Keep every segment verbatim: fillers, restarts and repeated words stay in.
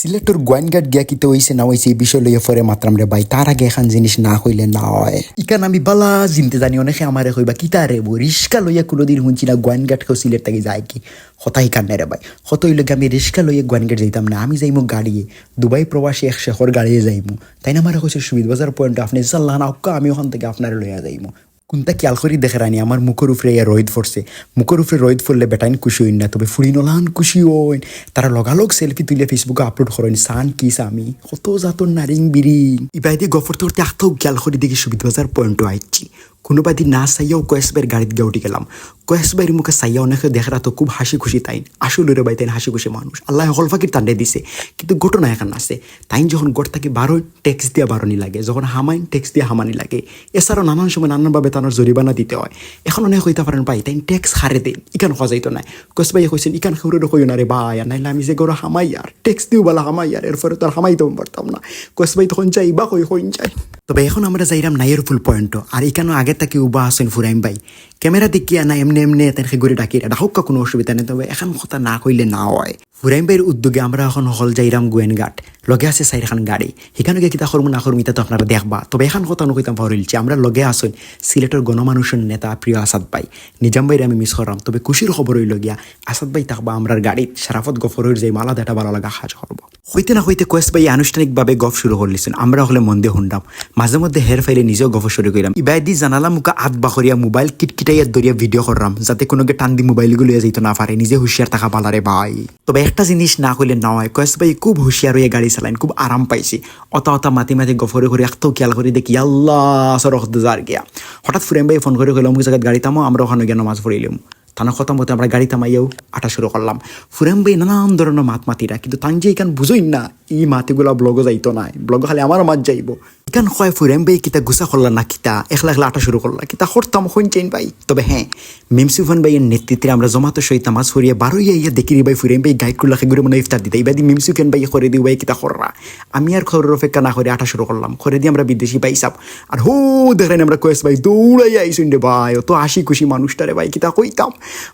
সিলেটর গোয়াইনঘাট গিয়া কিতা অইছে না অইছে, এই বিষয় লইয়া পরে মাতরাম রে ভাই। তার আগে এখান জিনিস না কইলে না অয়। ইখান আমি বালা চিনতে জানি, অনেকে আমারে কইবা, "কিতা রে বো, রিস্কা লইয়া কুনুদিন হুনছি না, গোয়াইনঘাট কেউ সিলেট থাকি যায় কি?" কথা ইখান নায় রে ভাই। কথা অইলো গি, আমি রিস্কা লইয়া গোয়াইনঘাট যাইতাম না, আমি যাইমু গাড়িয়ে। দুবাই প্রবাসী এক শেখর গাড়িয়ে যাইমু। তাইন আমারে কইছে, "সুবিধ বাজার পয়েন্ট আপনে চাল্লান আউক্কা, আমি ওখান থাকি আপনারে লইয়া যাইমু।" কুনতা খিয়াল করি দেখরায়নি, আমার মুখর উপরে ইয়া রইদ পড়ছে। মুখর উপরে রইদ পড়লে বেটাইন খুশি অইন না, তবে ফুড়িন অলান খুশি অইন। তারা লগালগ selfie তুলিয়া Facebook-ও upload করইন, সান কিস আমি, কত জাতর নারিং বিরিং। ইবায়দি গফ করতে করতে আখতাউ খিয়াল করি দেখি সুবিধ বাজার পয়েন্টও আইছি। কুনুবায়দি না চাইয়াউ কয়েস ভাইর গাড়িত গিয়া উঠি গেলাম। কয়েস ভাইর মুখে চাইয়া অনেকে দেখরা তো খুব হাসি খুশি তাইন। আসলে রে ভাই, তাইন হাসি খুশি মানুষ। আল্লায় হকল ফাকির তানরে দিছে। কিন্তু ঘটনা এখান আছে। তাইন যখন ঘর থাকি বারইন, ট্যাক্স দিয়া বারনি লাগে। যখন হামাইন, ট্যাক্স দিয়া হামানি লাগে। এছাড়াও নানান সময় নানানভাবে তানর জরিমানা দিতে অয়। এখন অনেকে কইতা পারইন, "ভাই, তাইন ট্যাক্স কারে দেইন?" ইখান কওয়া যাইতো নায়। কয়েস ভাইয়ে কইছইন, "ইখান কেউরে কইও না রে ভাই, আর নাইলে আমি যে ঘরো হামাইয়ার, ট্যাক্স দিও বালা হামাইয়ার, এরপরে তো আর হামাইতাম পারতাম না।" কয়েস ভাই তখন যাইবা কই, কইন যাই। তবে এখন আমরা যাইরাম নাইরপুল পয়েন্টও, আর ইখানও আগে থাকি উবা আছইন ফুরাইন ভাই। ক্যামেরা দেখিয়া না এমনে এমনে তানরে ঘুরি ডাকিরা, ডাকউক্কা, কুনু অসুবিধা নাই। তবে এখান কথা না কইলে না অয়। ফুরাইন ভাইর উদ্যোগে আমরা এখন হকল যাইরাম গোয়াইনঘাট, লগে আছে চাইরখান গাড়ি। হিখানো গিয়া কিতা করমু না করমু ইতা তো আপনারা দেখবা। তবে এখান কথা নু কইতাম পাহরিলছি, আমরার লগে আছইন সিলেটর গণমানুষর নেতা প্রিয় আসাদ ভাই। নিজাম ভাইরে আমি মিস কররাম, তবে খুশির খবর অইলো গিয়া আসাদ ভাই থাকবা আমরার গাড়িত। সারাফত গফর অইর যাইমু, আলাদা একটা ভালা লাগা কাজ করবো। কইতে না কইতে কয়েস ভাইয়ে আনুষ্ঠানিকভাবে গফ শুরু করলিছইন। আমরা হকলে মন দিয়া হুনরাম। মাঝে মধ্যে হের ফাইলে নিজেও গফ শুরু করলাম। ইবায়দি জানালা মুখা আত বাকরিয়া মোবাইল কিটকিটাইয়া ধরিয়া ভিডিও কররাম, যাতে কুনুগে টান দি মোবাইলগু লইয়া যাইতো না পারে। নিজে হুঁশিয়ার থাকা বালা রে ভাই। তবে একটা জিনিস না কইলে না অয়, কয়েস ভাই খুব হুঁশিয়ার অইয়া গাড়ি চালাইন, খুব আরাম পাইছি। অতা অতা মাতি মাতি গফ করি করি আখতাউ খিয়াল করি দেখি, আল্লাহ, সড়ক দিয়া যার গিয়া। হঠাৎ ফুরাইন ভাইয়ে ফোন করি কইলা, "অমুক জাগাত গাড়ি থামাও, আমরা ওখানো গিয়া নামাজ পড়িলিমু।" তানর কথা মতে আমরা গাড়ি থামাইয়াউ আটা শুরু করলাম। ফুরাইন ভাইয়ে নানান ধরনর মাত মাতিরা, কিন্তু তাইন যে ইখান বুঝইন না, ই মাত ইগুলা ব্লগো যাইতো নায়, ব্লগো খালি আমার মাত যাইবো। ইখান কয় ফুরাইন ভাইয়ে কিতা গুসা করলা না কিতা, একলা একলা আটা শুরু করলা, কিতা করতাম কইন চাইন ভাই। তবে হ্যাঁ, মিমসুফান ভাইর নেতৃত্বে আমরা জমাতর সহিত নামাজ পড়িয়া বারইয়া আইয়া দেখি রে ভাই ফুরাইন ভাইয়ে গাইড করলা কেগুরে মনে ইফতার দিতা। ইবায়দি মিমসুফান ভাইয়ে করি দি, "ভাই কিতা কররা?" আমি আর খবরর অপেক্ষা না করি আটা শুরু করলাম। করি দি আমরা বিদেশি ভাইসাব। আর হো দেখরায়নি আমরা কয়েস ভাই দৌড়াইয়া আইছইন রে ভাই, অত হাসি খুশি মানুষটা রে ভাই, কিতা কইতাম।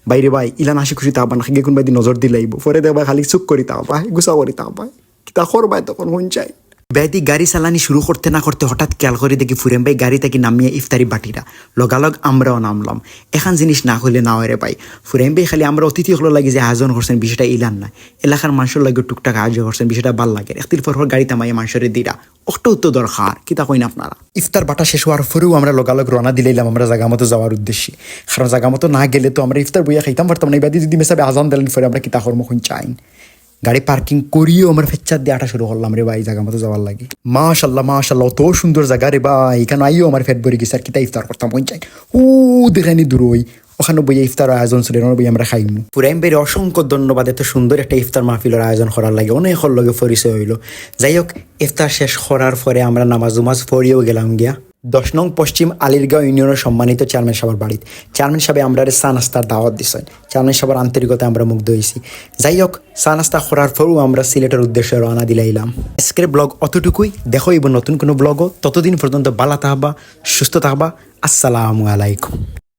ভাই রে ভাই, ইলান হাসি খুশি থাকবা না, কেগুরে কুনুবায়দি নজর দিলাইবো। পরে দেখবা খালি চুপ করি থাকবা, গুসা করি থাকবা। কিতা করবায় তখন কইন চাইন। ইবায়দি গাড়ি চালানি শুরু করতে না করতে হঠাৎ খিয়াল করি দেখি ফুরাইন ভাই গাড়ি থাকি নামিয়া ইফতারি বাটিরা। লগালগ আমরাও নামলাম। এখান জিনিস না কইলে না অয় রে ভাই। ফুরাইন ভাই খালি আমরা অতিথি অকলর লাগি যে আয়োজন করছইন, বিষয়টা ইলান নায়। এলাকার মানষর লাগিও টুকটাক আয়োজন করছইন, বিষয়টা ভালা লাগের। একদিন পর পর গাড়ি থামাইয়া মানষরে দিরা। অকটাউ তো দরকার, কিতা কইন আপনারা? ইফতার বাটা শেষ অওয়ার পরেউ আমরা লগালগ রওনা দিলাইলাম আমরা জাগা মতো যাওয়ার উদ্দেশ্যে। কারণ জাগা মতো না গেলে তো আমরা ইফতার বইয়া খাইতাম পারতাম না। ইবায়দি যুদি মিছাবে আজান দিলাইন পরে আমরা কিতা করমু কইন চাইন। গাড়ি পার্কিং করিয়াউ আমরা ফেচ্চাত দি আটা শুরু করলাম রে ভাই, জাগা মতো যাওয়ার লাগি। মাশাল্লাহ, মাশাল্লাহ, অত সুন্দর জাগা রে ভাই, ইখানো আইয়াউ আমার পেট ভরি গেছে, আর কিতা ইফতার করতাম কইন চাইন। হো দেখরায়নি দূরই, ওখানো বইয়া ইফতার আয়োজন চলে, ওখানো বইয়া আমরা খাইমু। ফুরাইন ভাইরে অসংখ্য ধন্যবাদ এত সুন্দর একটা ইফতার মাহফিলর আয়োজন করার লাগি, অনেকর লগে পরিচয় অইলো। যাই হোক, ইফতার শেষ করার পরে আমরা নামাজ উমাজ পড়িয়াউ গেলাম গিয়া। দশ নং পশ্চিম আলীরগাঁও ইউনিয়নর সম্মানিত চেয়ারম্যান সাবর বাড়িত। চেয়ারম্যান সাবে আমরারে চা নাস্তার দাওয়াত দিছইন। চেয়ারম্যান সাবর আন্তরিকতায় আমরা মুগ্ধ অইছি। যাই হোক, চা নাস্তা করার পরেউ আমরা সিলেটর উদ্দেশ্যে রওনা দিলাইলাম। আজকের ব্লগ অতটুকুই, দেখা অইবো নতুন কুনু ব্লগো। ততদিন পর্যন্ত ভালা থাকবা, সুস্থ থাকবা। আসসালামু আলাইকুম।